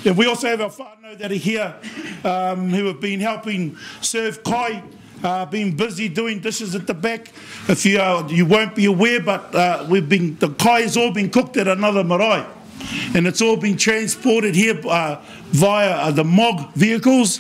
And we also have our whānau that are here um, who have been helping serve kai, uh, been busy doing dishes at the back. If you, uh, you won't be aware, but uh, we've been, the kai has all been cooked at another marae. And it's all been transported here uh, via uh, the MOG vehicles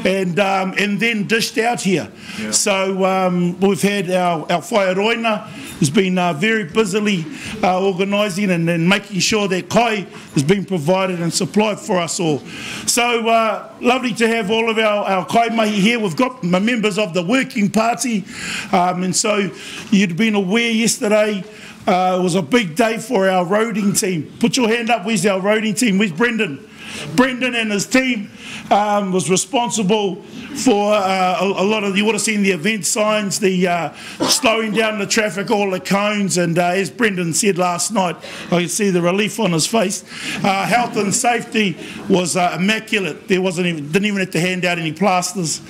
and, um, and then dished out here. Yeah. So um, we've had our, our whaeroina who's been uh, very busily uh, organising and, and making sure that kai has been provided and supplied for us all. So uh, lovely to have all of our, our kaimahi here. We've got members of the working party um, and so you'd been aware yesterday uh, it was a big day for our roading team. Put your hand up, where's our roading team? Where's Brendan? Brendan and his team um, was responsible for uh, a, a, lot of, you would have seen the event signs, the uh, slowing down the traffic, all the cones, and uh, as Brendan said last night, I could see the relief on his face. Uh, health and safety was uh, immaculate. There wasn't even, didn't even have to hand out any plasters.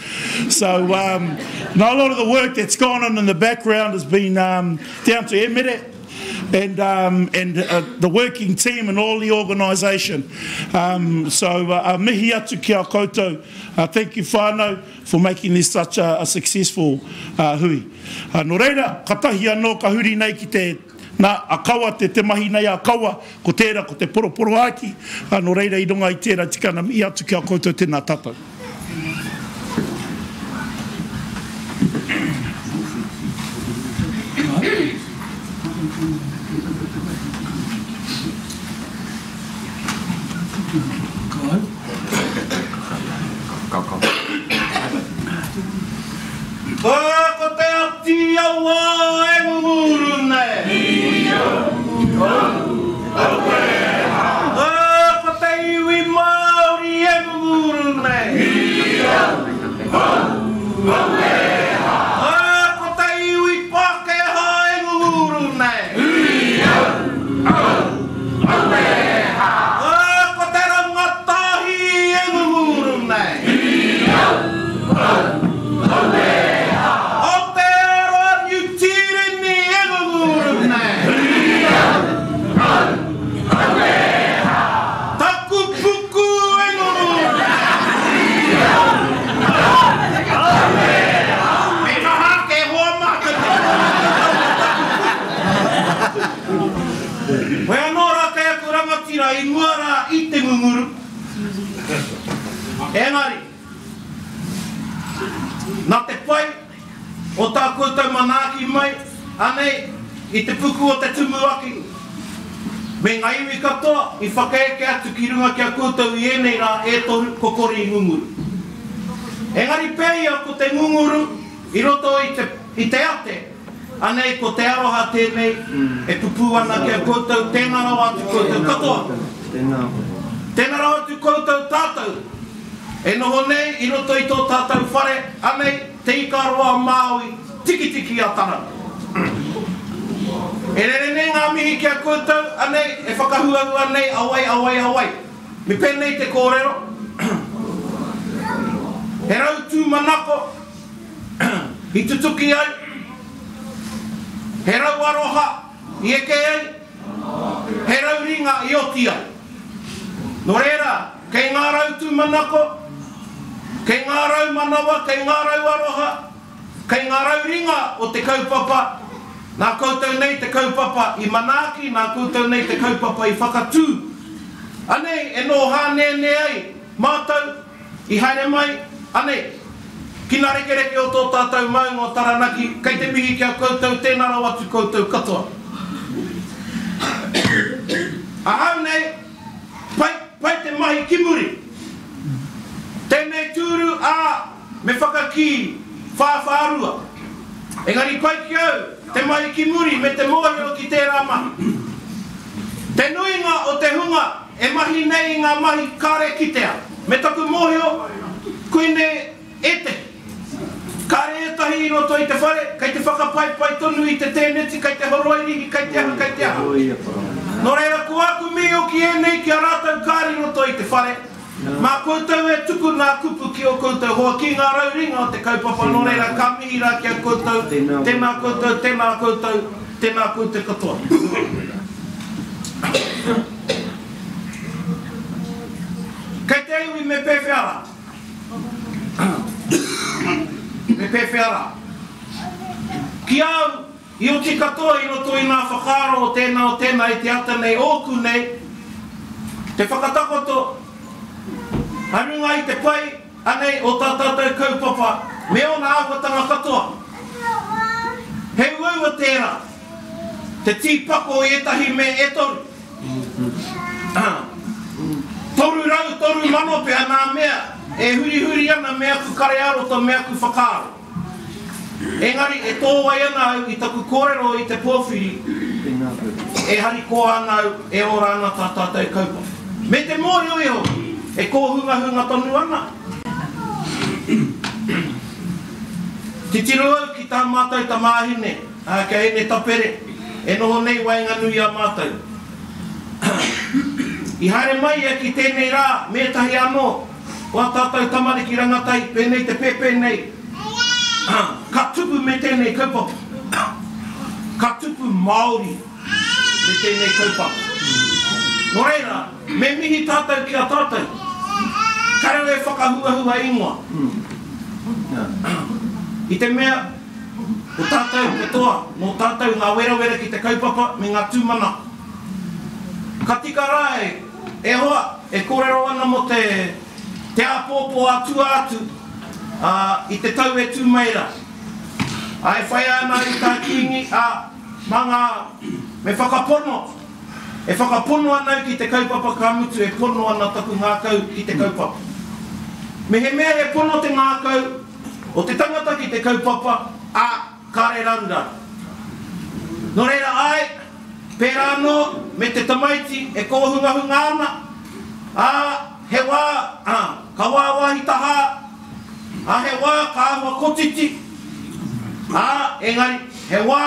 So um, a lot of the work that's gone on in the background has been um, down to Emere and, um, and uh, the working team and all the organisation. Um, so, uh, mihi atu ki a koutou. Uh, thank you whānau for making this such a, a successful uh, hui. Uh, nō reira, katahi anō ka huri nei ki te Nā, a kawa te, te mahi nei a kawa, ko tērā, ko te poroporoāki, uh, nō reira i runga i tērā tikana mihi atu ki a koutou tēnā tātou. Ko te ati awa e ngunguru nei. Ko te iwi Māori e ngunguru nei. Ko te iwi Pākehā e ngunguru nei. Ko te rangatahi e ngunguru nei. Aotearoa Niu Tīreni e ngunguru nei. Taku puku e ngunguru nei. Me kaha ake e hoa mā kei te taku puku. Hoi anō rā kei aku rangatira i mua rā i te ngunguru. Engari, nā te pai o tā koutou manaaki mai, anei, i te puku o te tumuaki, me ngā iwi katoa i whakaeke atu ki runga ki a koutou i ēnei rā e toru, kokori i ngunguru. Engari pea ia ko te ngunguru i roto i te, i te ate, anei ko te aroha tēnei e pupū ana ki a koutou, tēnā rawa atu koutou katoa. Tēnā rawa atu koutou tātou e noho nei i roto i tō tātou whare, anei Te Ikaroa Māui, Tikitiki a Taranga. E rere nei ngā mihi ki a koutou, anei, e whakahuahua nei a wai, a wai, a wai. Me pēnei te kōrero, he rau tūmanako i tutuki ai, he rau aroha i eke ai, he rau ringa i oti ai. Nō reira, kei ngā rau tūmanako, kei ngā rau manawa, kei ngā rau aroha, kei ngā rau ringa o te kaupapa, nā koutou nei te kaupapa i manaaki, nā koutou nei te kaupapa i whakatū. Anei e noho hāneanea ai mātou i haere mai, anei, ki ngā rekereke o tō tātou maunga o Taranaki, kei te mihi ki a koutou, tēnā rawa atu koutou katoa. Ahau nei, pai, pai te mahi ki muri. Tēnei tūru, ā, me whakakī whāwhārua. Engari pai ki au te mahi ki muri me te mōhio ki tērā mahi. Te nuinga o te hunga e mahi nei i ngā mahi kāre kitea. Me taku mōhio, koinei ētehi. Kāre ētahi i roto i te whare, kei te whakapaipai tonu i te tēneti, kei te horoi rihi, kei te aha, kei te aha. Nō reira, ko āku mīo ki ēnei, ki a rātou kāre i roto i te whare, mā koutou e tuku ngā kupu ki ō koutou hoa, ki ngā rauringa o te kaupapa, nō reira, ka mihi rā ki a koutou, tēnā koutou, tēnā koutou, tēnā koutou katoa. me pēwhea rā? Me pēwhea rā? Ki a au, i oti katoa i roto i ngā whakaaro o tēnā o tēnā i te ata nei ōku nei, te whakatakoto a runga i te pai anei o tā tātou kaupapa me ōna āhuatanga katoa. He uaua tērā, te tīpako i ētahi me e toru. 303 mano pea ngā mea e hurihuri ana me aku kare ā-roto me aku whakaaro. Engari e tōwai ana au i taku kōrero i te pōwhiri, e harikoa ana au e ora ana tā tātou kaupapa. Me te mōhio iho, e kōhungahunga tonu ana. Titiro au ki tā mātou tamāhine, ā, kia Ene Tapere, e noho nei waenganui i a mātou. I haere mai ia ki tēnei rā me ētahi anō o ā tātou tamariki rangatahi pēnei te pēpē nei, ka tupu me tēnei kaupapa. Ka tupu Māori me tēnei kaupapa. Nō reira, me mihi tātou ki a tātou. Kare au e whakahuahua ingoa. I te mea, ko tātou katoa, nō tātou ngā werawera ki te kaupapa me ngā tūmanako. Ka tika rā e, e hoa, e kōrero ana mō te, te āpōpō a tua atu, ā, i te tau e tū mai rā. Ā, e whai ana i tā Kīngi, ā, mā ngā, me whakapono, e whakapono ana au ki te kaupapa ka mutu e pono ana taku ngākau ki te kaupapa. Mehemea he pono te ngākau o te tangata ki te kaupapa, ā, kāre raruraru. Nō reira, āe, pērā anō me te tamaiti e kōhungahunga ana, ā, he wā, ā, ka wāwāhi tahā, ā, he wā ka āhua kotiti, ā, engari, he wā,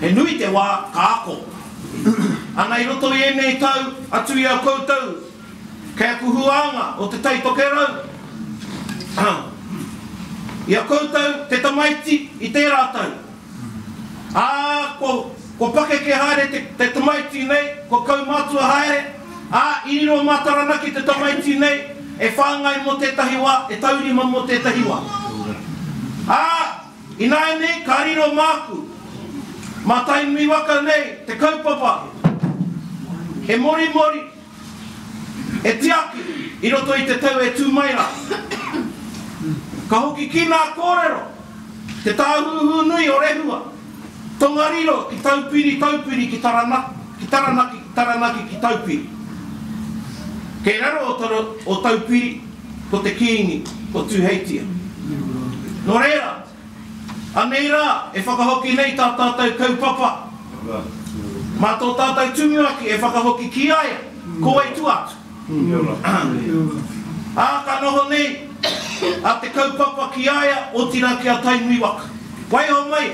he nui te wā ka ako. Ana i roto i ēnei tau, atu i a koutou, kei aku huānga o Te Tai Tokerau, i a koutou te tamaiti i tērā tau. Ā, kua pakeke haere te tamaiti nei, kua kaumātua haere, ā, i riro mā Taranaki te tamaiti nei e whāngai mō tētahi wā, e taurima mō tētahi wā. Ā, ināianei ka riro māku, mā Tainui waka nei te kaupapa e morimori, E tiaki i roto i te tau e tū mai rā. Ka hoki ki nā kōrero, te tāhuhu nui o Rehua, Tongariro ki Taupiri, Taupiri ki Taranaki, ki Taranaki, Taranaki ki Taupiri. Kei raro o Taupiri ko te Kīngi, ko Tūheitia. Nō reira, Anei rā e whakahoki nei tā tātou kaupapa. Mā tō tātou tumuaki e whakahoki ki a ia, ko wai tua atu. Ā, ka noho nei a te kaupapa ki a ia, otirā ki a Tainui waka. Waiho mai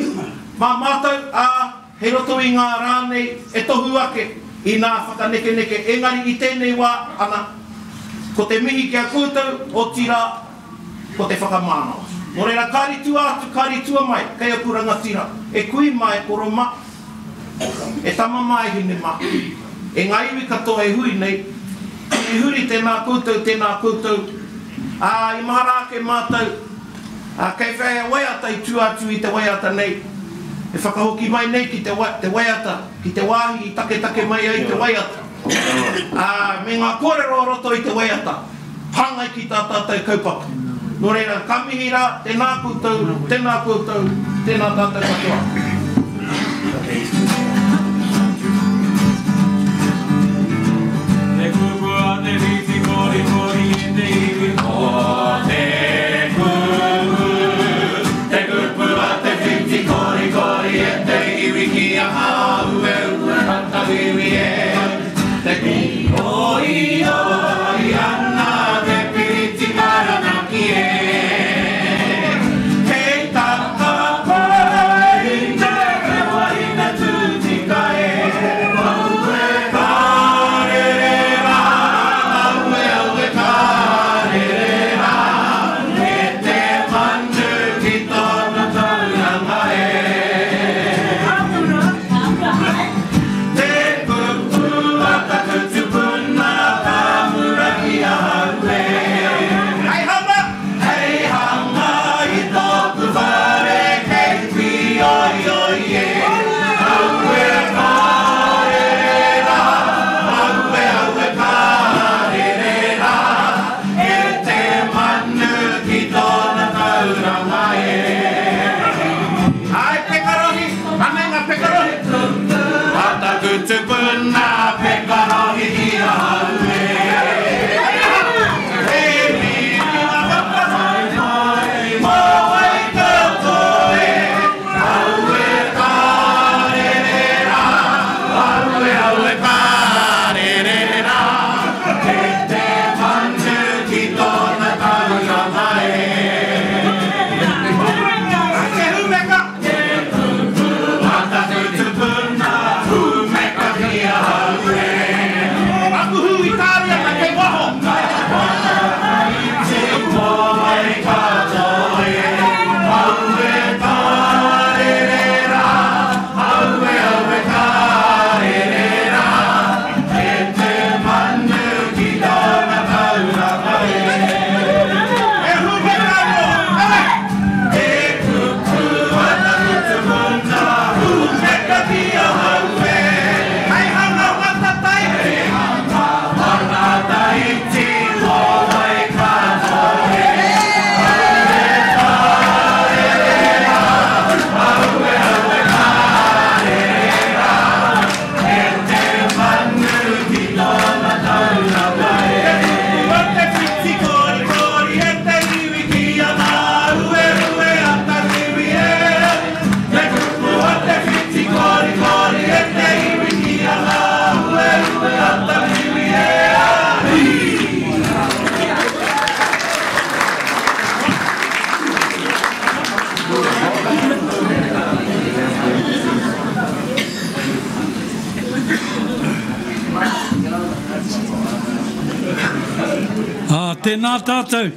mā mātou, ā, hei roto i ngā rā nei e tohu ake i nā whakanekeneke, engari i tēnei wā, ana, ko te mihi ki a koutou, otirā, ko te whakamānawa. Nō reira, kāri tua atu, kāri tua mai, kei aku rangatira, e kui mā, e koro mā, e tama mā, e hine mā, e ngā iwi katoa e hui nei, i huri tēnā koutou, tēnā koutou, ā, i mahara ake mātou, ā, kei whea he waiata i tua atu i te waiata nei, e whakahoki mai nei ki te, te waiata, ki te wāhi i taketake mai ai te waiata, ā, me ngā kōrero o roto i te waiata. Hāngai ki tā tātou kaupapa. Nō reira, ka mihi rā, tēnā koutou, tēnā koutou, tēnā tātou katoa. Te kupu a te whiti korikori e te iwi. Ko te kupu, te kupu a te whiti korikori e te iwi ki a Hāueue ka tauiwi e te Oioi ana te piriti Taranaki e. Kei taka pai te wahine tū tika e. Ka rere rā ngā Ā, tēnā tātou.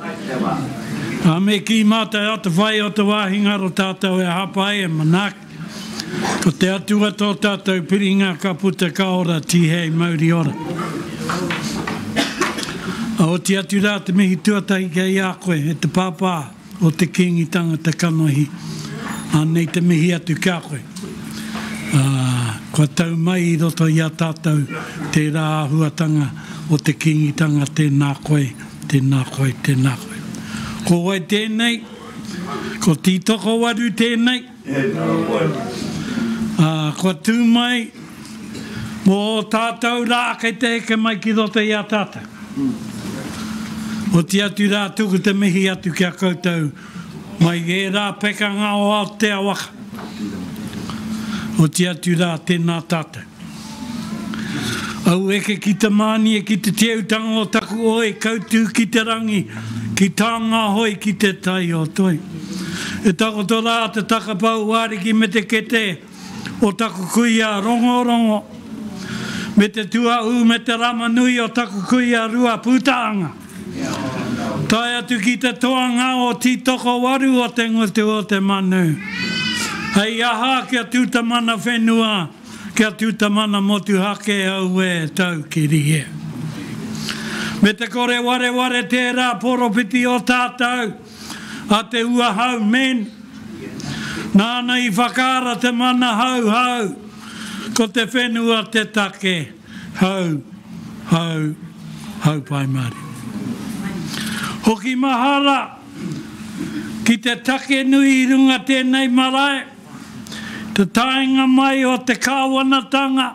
Ā, me kī mātou atawhai o te wāhi ngaro tātou e hāpai, e manaaki. Ko te Atua tō tātou piringa ka puta ka ora, tīhei mauri ora. Ā, oti atu rā te mihi tuatahi kei a koe, e te Pāpā o te Kīngitanga te kanohi, anei te mihi atu ki a koe. Ā, kua tau mai i roto i a tātou tērā āhuatanga o te Kīngitanga tēnā koe, tēnā koe, tēnā koe. Ko wai tēnei? Ko Tītokowaru tēnei. Ā, kua tū mai mō ō tātou rā kei te eke mai ki roto i a tātou. Oti atu rā tuku te mihi atu ki a koutou mai i ērā pekanga o Aotea waka. Oti atu rā tēnā tātou. Au eke ki te mānie ki te tieutanga o taku oi kautū ki te rangi, ki tāngahoi ki te tai o toi. E takoto rā te takapau ariki me te kete o taku kuia Rongorongo, me te tuaū me te rama nui o taku kuia Ruapūtaanga. Tae atu ki te toanga o Tītokowaru o te ngutu o te manu. Hei aha kia tū te mana whenua, Kia tū ta mana motuhake auē tau kiri e. Me te kore wareware tērā poropiti o tātou, a Te Ua Hau men. Nāna i whakaara te mana hauhau, ko te whenua te take, hau, hau, hau pai mārire. Hoki mahara ki te take nui i runga tēnei marae, Te taenga mai o te kāwanatanga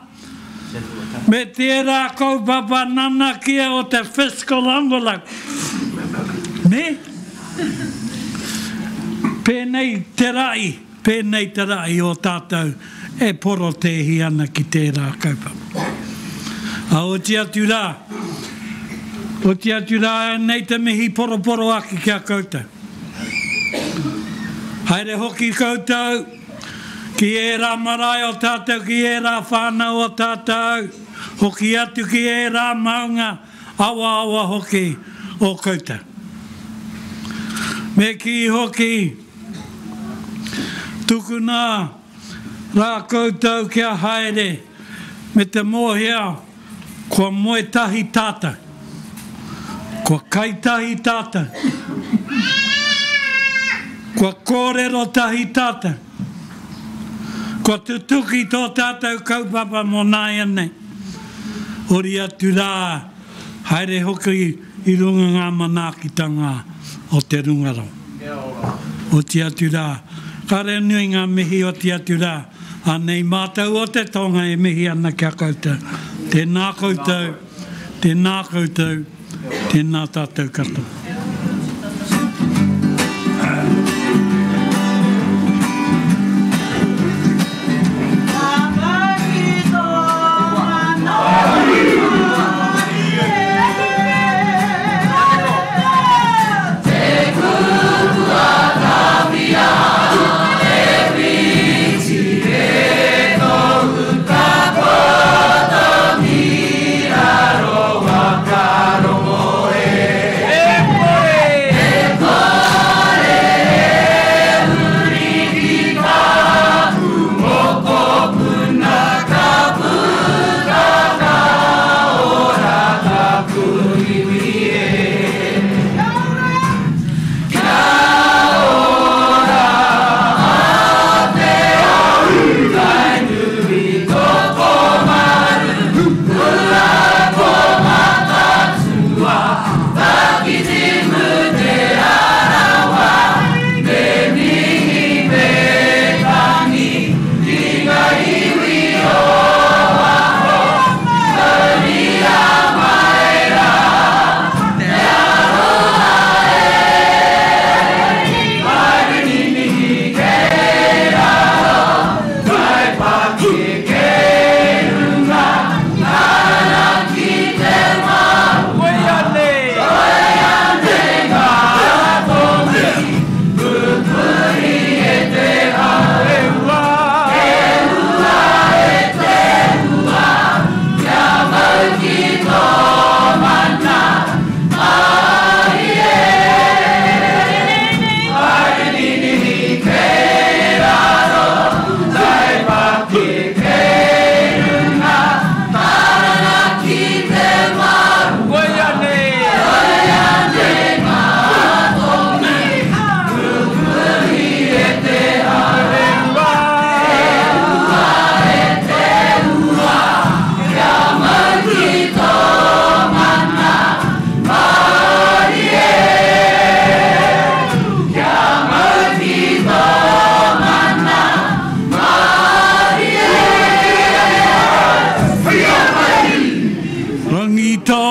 me tērā kaupapa nanakia o te fiscal envelope, nē? Pēnei te rahi, pēnei te rahi o tātou e porotēhi ana ki tērā kaupapa. Ā, oti atu rā, oti atu rā anei te mihi poroporoaki ki a koutou. Haere hoki koutou ki ērā marae o tātou, ki ērā whānau o tātou, hoki atu ki ērā maunga awaawa hoki o koutou. Me kī hoki, tukuna rā koutou kia haere me te mōhio Kua moe tahi tātou. Kua kai tahi tātou. Kua kōrero tahi tātou. Kua tutuki tō tātou kaupapa mō nāianei. Ori atu rā, haere hoki i runga ngā manaakitanga o te runga rawa. Oti atu rā, kare nui ngā mihi oti atu rā. Anei mātou o te tonga e mihi ana ki a koutou. Tēnā koutou, tēnā koutou, tēnā tātou katoa.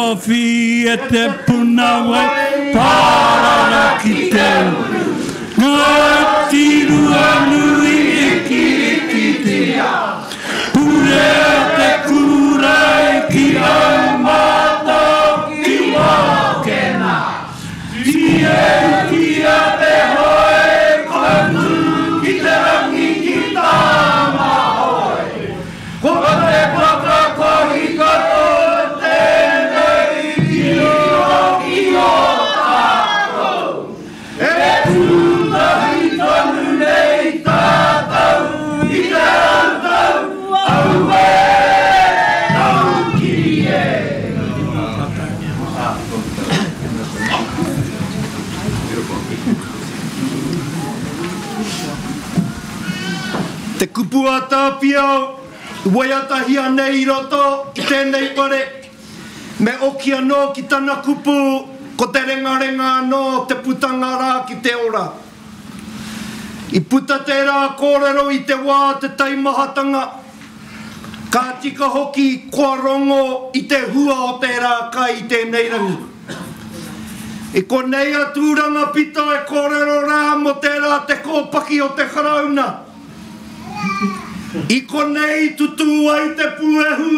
Tawhi e te puna wai Pārara ki te uru Ngāti Ruanui Ikiikitia Purea te kūrae ki Aumātao ki Wākena Tīehutia te hoe kua tū ki te rangi ki Tāmahoe. Ko te waka kua hika tonu tēnei tiro ki Ōtākou. E tūtahi tonu nei tātou i te rautau, auē, taukiri e! Te kupu a Tāwhiao i waiatahia nei i roto i tēnei whare, me oki anō ki tana kupu ko te rengarenga anō te putanga rā ki te ora. I puta tērā kōrero i te wā te taimahatanga, Ka tika hoki kua rongo i te hua o tērā kai i tēnei rangi. I konei a Tūranga Pito e kōrero rā mō tērā te kōpaki o te Karauna. I konei i tutū ai te puehu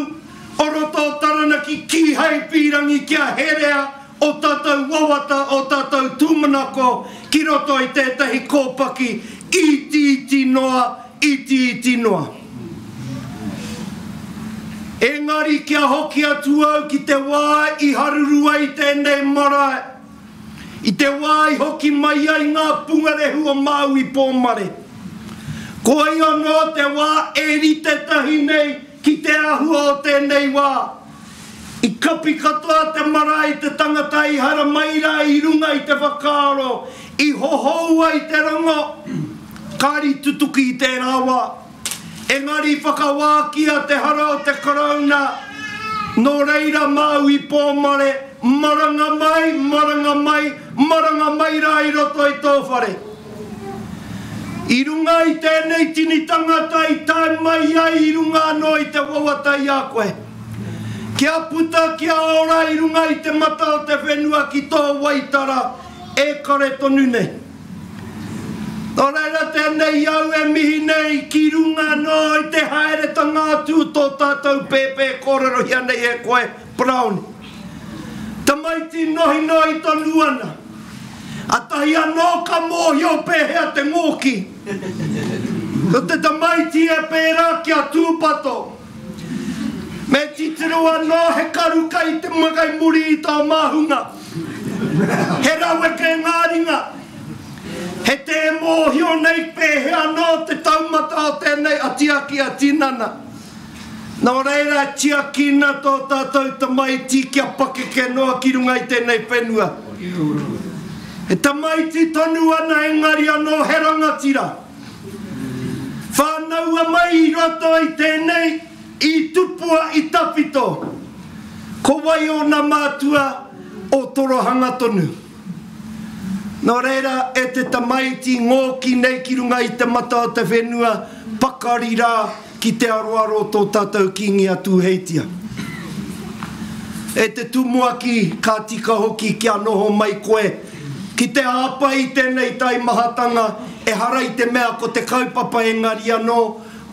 o roto o Taranaki kīhai pīrangi kia herea ō tātou wawata, ō tātou tūmanako ki roto i tētahi kōpaki itiiti noa, itiiti noa. Engari kia hoki atu au ki te wā i haruru ai tēnei marae, i te wā i hoki mai ai ngā pungarehu o Māui Pōmare. Koia anō te wā e rite tahi nei ki te āhua o tēnei wā. I kapi katoa te marae i te tangata i haramai rā i runga i te whakaaro, i hohou ai te rongo, kāre i tutuki i tērā wā. Engari i whakawākia te hara o te Karauna, nō reira Māui Pōmare, maranga mai, maranga mai, maranga mai rā i roto i tō whare. I runga i tēnei tini tangata i tae mai ai i runga anō i te wawata i a koe. Kia puta, kia ora i runga i te mata o te whenua ki tō Waitara e kare tonu nei. Nō reira tēnei au e mihi nei ki runga anō i te haeretanga atu o tō tātou pēpē kōrerohia nei e koe, Paraone. Tamaiti nohinohi tonu ana. Atahi anō ka mōhio pēhea te ngōki. Ko te tamaiti e pērā kia tūpato. Me titiro anō he karu kai te kai muri i tō māhunga. He raweke ngā ringa. He tē mōhio nei pēhea anō te taumata o tēnei atiaki a tinana. Nō reira, tiakina tō tātou tamaiti kia pakeke noa ki runga i tēnei whenua. He tamaiti tonu ana engari anō he rangatira. Whānaua mai i roto i tēnei, i tupua i tawhito. Ko wai ōna mātua o torohanga tonu. Nō reira, e te tamaiti ngōki nei ki runga i te mata o te whenua, pakari rā ki te aroaro o tō tātou Kīngi a Tūheitia. E te Tumuaki, ka tika hoki kia noho mai koe ki te hāpai i tēnei taimahatanga, ehara i te mea ko te kaupapa engari anō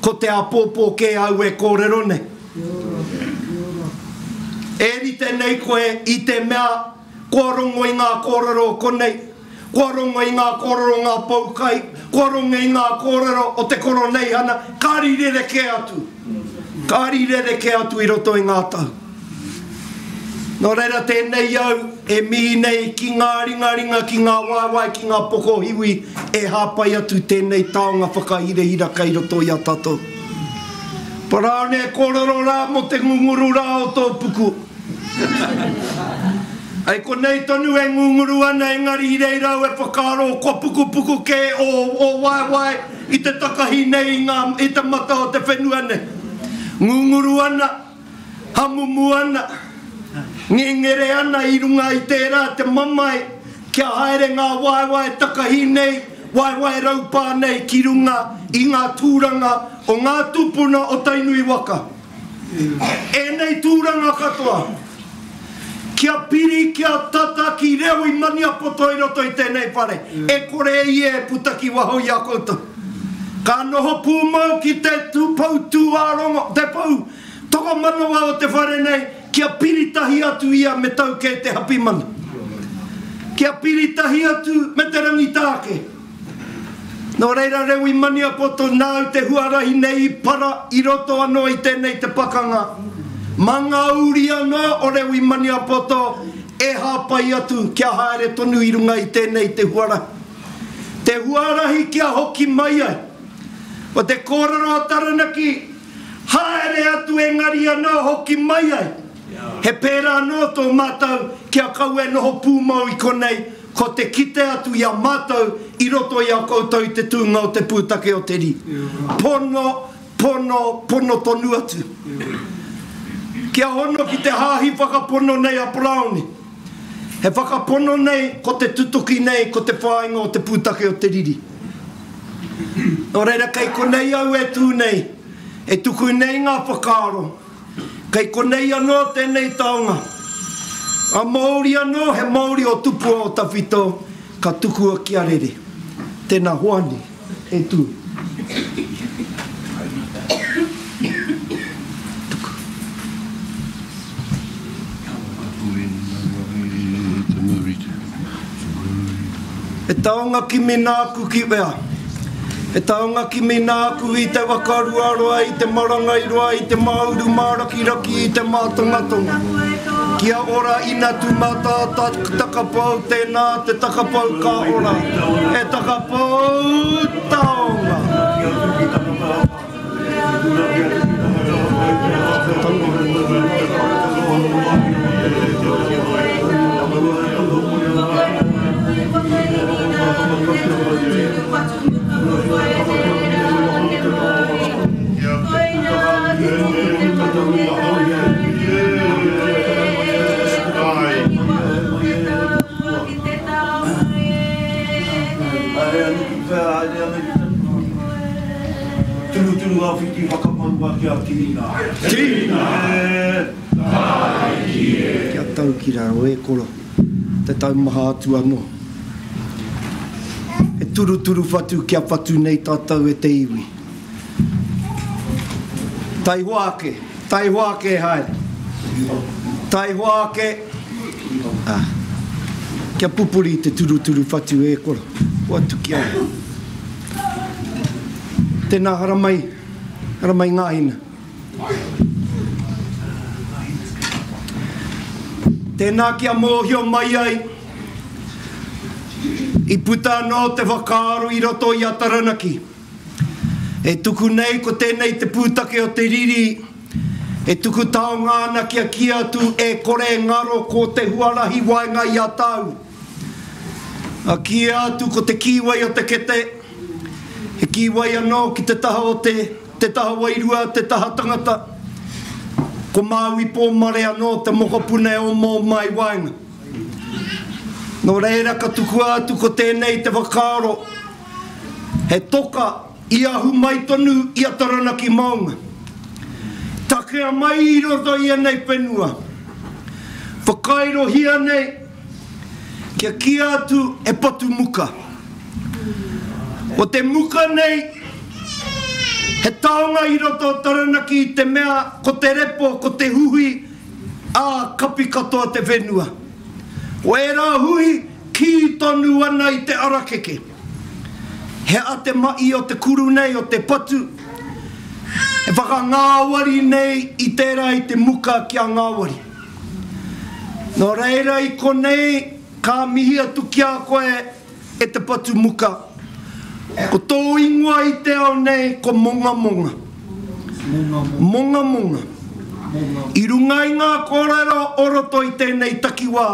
ko te āpōpō kē au e kōrero nei. E rite nei koe i te mea Kua rongo i ngā kōrero o konei, kua rongo i ngā kōrero o ngā poukai, kua rongo i ngā kōrero o te Koroneihana, kāri rerekē atu, kāri rerekē atu i roto i ngā tau. Nō reira tēnei au e mihi nei ki ngā ringaringa, ki ngā waewae, ki ngā pokohiwi e hāpai atu tēnei taonga whakahirahira kei roto i a tātou. Parāone e kōrero rā mō te ngunguru rā o tō puku. Hei konei tonu e ngunguru ana engari i reira au e whakaaro kua pukupuku kē ō ō waewae i te takahi nei i ngā i te mata o te whenua nei. Ngunguru ana, hamumu ana, ngengere ana i runga i tērā te mamae kia haere ngā waewae takahi nei, waewae raupā nei ki runga i ngā tūranga o ngā tūpuna o Tainui waka. Ēnei tūranga katoa. Kia piri, kia tata ki Rewi Maniapoto i roto i tēnei whare. E kore ia e puta ki waho i a koutou. Ka noho pūmau ki te pou tūārongo, te pou tokomanawa o te whare nei, kia piri tahi atu ia me Taukē Te Hapimana. Kia piri tahi atu me Te Rangitāke. Nō reira Rewi Maniapoto nāu te huarahi nei i para i roto anō i tēnei te pakanga. Mā ngā uri anō o Rewi Maniapoto e hāpai atu kia haere tonu i runga i tēnei te huarahi. Te huarahi kia hoki mai ai. Ko te kōrero a Taranaki, haere atu engari anō hoki mai ai. He pērā anō tō mātou kia kaua e noho pūmau i konei, ko te kite atu i a mātou i roto i a koutou i te tūnga o te pūtake o te rī. Pono, pono, pono tonu atu. Kia hono ki te hāhi whakapono nei a Paraone. He whakapono nei ko te tutuki nei ko te whāinga o te pūtake o te riri. Nō reira kei konei au e tū nei, e tuku nei ngā whakaaro, Kei konei anō tēnei taonga. A Māori anō, he Māori o tupua o tawhito, ka tukua kia rere. Tēnā Hoani, e tū. Tuku. He taonga kimi nāku ki whea? He taonga kimi nāku i te waka ruaroa, i te marangai roa, i te māuru mārakiraki, i te mātongatonga. Kia ora ina tūmata takapou, tēnā te takapou ka ora. He takapou taonga. Turuturu a whiti whakamaua ki a Tīna. Tīna e! Tāiki e! Kia tau ki raro e koro, te taumaha atu anō. He turuturu whatu kia whatu nei tātou e te iwi. Taihoa ake, taihoa ake e haere. Taihoa ake, ah, kia pupuri te turuturu whatu e koro. Hoatu ki a ia. Tēnā, haramai, haramai Ngāhina. Tēnā kia mōhio mai ai, i puta anō te whakaaro i roto i a Taranaki. E tuku nei ko tēnei te pūtake o te riri, e tuku taonga ana kia kī atu e kore e ngaro ko te huarahi waenga i a tāu. A kīia atu ko te kīwai o te kete, he kīwai anō ki te taha o te, te taha wairua, te taha tangata. Ko Māui Pōmare anō te mokopuna e omaoma i waenga. Nō reira ka tukua atu ko tēnei te whakaaro, he toka i ahu mai tonu i a Taranaki maunga. Takea mai i roto i ēnei whenua, whakairohia nei kia kīia atu he patu muka. Ko te muka nei, he taonga i roto o Taranaki i te mea ko te repo, ko te huhi, ā, kapi katoa te whenua. Ko ērā huhi, kī tonu ana i te arakeke. He aha te mahi o te kuru nei, o te patu, e whakangāwari nei i tērā i te muka kia ngāwari. Nō reira i konei ka mihi atu ki a koe e te patu muka. Ko tō ingoa i te ao nei ko Mongamonga. Mongamonga. I runga i ngā kōrero o roto i tēnei takiwā,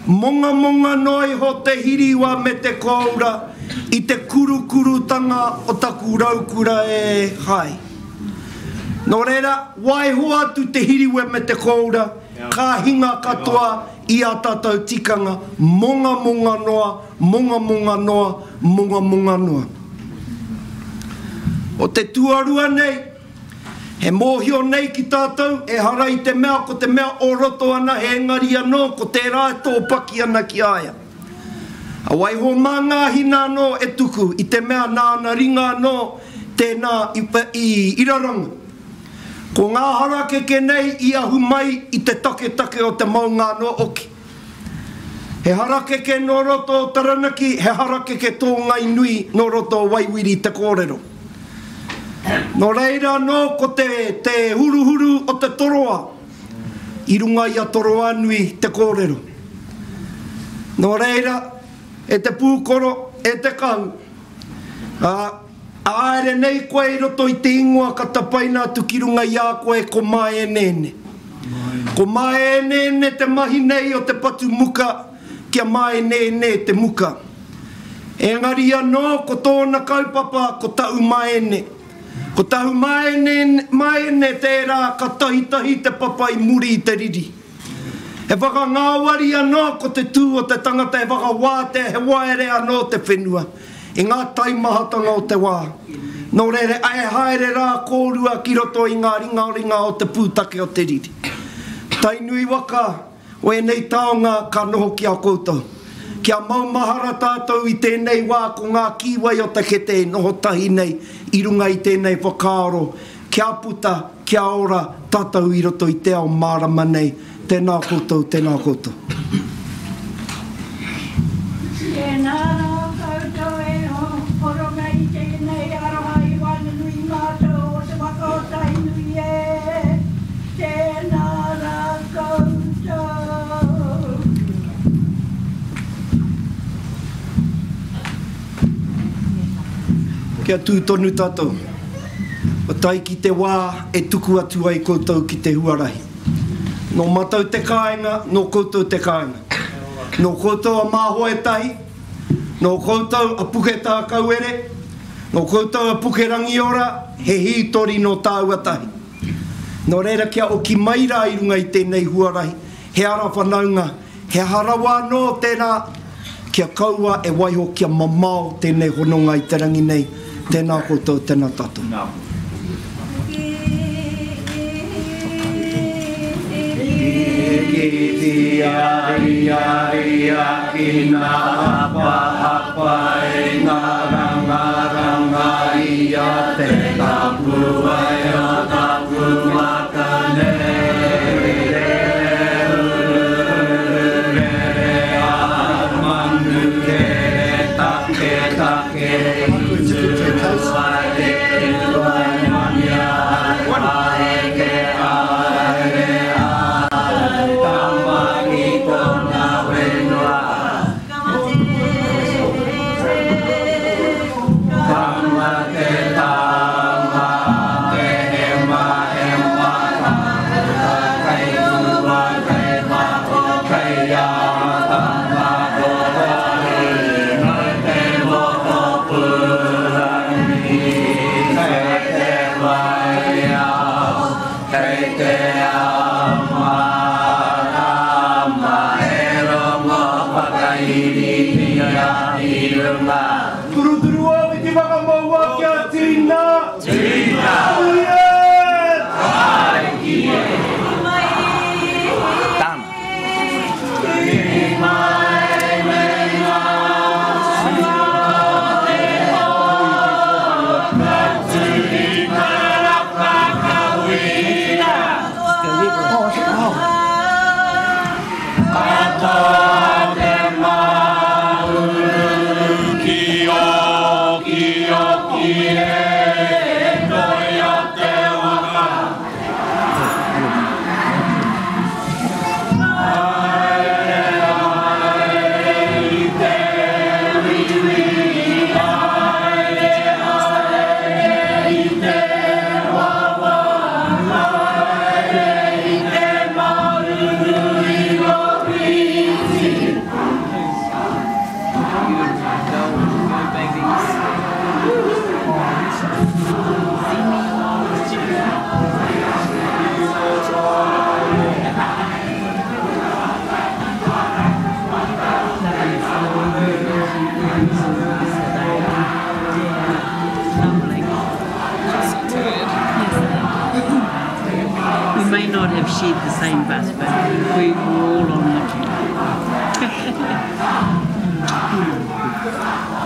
Mongamonga noa iho te hiriwa me te kōura i te kurukurutanga o taku raukura e hai. Nō reira, waiho atu te hiriwa me te kōura, ka hinga katoa i ā tātou tikanga, mongamonga noa, mongamonga noa, mongamonga noa. O te tuarua nei, He mōhio nei ki tātou, ehara i te mea ko te mea o roto anahe engari anō ko tērā e tōpaki ana ki a ia. A waiho mā ngā hina anō e tuku i te mea nā ana ringa anō tēnā i i raranga. Ko ngā harakeke nei i ahu mai i te taketake o te maunga anō hoki. He harakeke nō roto o Taranaki, he harakeke tōngai nui nō roto o Waiwiri te kōrero. Nō reira anō ko te te huruhuru o te toroa i runga i a Toroanui te kōrero. Nō reira, e te pūkoro, e te kahu, ā, haere nei koe i roto i te ingoa ka tapaina atu ki runga i a koe ko Māeneene. Ko Māeneene te mahi nei o te patu muka kia māeneene te muka. Engari anō ko tōna kaupapa ko Tahumaene. Ko Tahumaene maene tērā ka tahitahi te papa i muri i te riri. He whakangāwari anō ko te tū o te tangata he whakawātea he waere anō te whenua i ngā taimahatanga o te wā. Nō reira e haere rā kōrua ki roto i ngā ringaringa o te pūtake o te riri. Tainui waka O ēnei taonga ka noho ki a koutou. Kia maumahara tātou i tēnei wā ko ngā kīwai o te kete e noho tahi nei i runga i tēnei whakaaro kia puta, kia ora tātou i roto i te ao mārama nei. Tēnā koutou, tēnā koutou. Tēnā rā koutou e horonga i tēnei aroha i waenganui i mātou o te waka o Tainui e. Tēnā rā koutou. Kia tū tonu tātou. Kua tae ki te wā e tuku atu ai koutou ki te huarahi. Nō mātou te kāinga, nō koutou te kāinga. Nō koutou a Māhoetahi, nō koutou a Puketākauere, nō koutou a Pukerangiora, he hītori nō tāua tahi. Nō reira kia oki mai rā i runga i tēnei huarahi, he ara whanaunga, he aha rawa anō tērā, kia kaua e waiho kia mamao tēnei hononga i te rangi nei, tēnā koutou, tēnā tātou. not have shared the same bus, but we were all on the.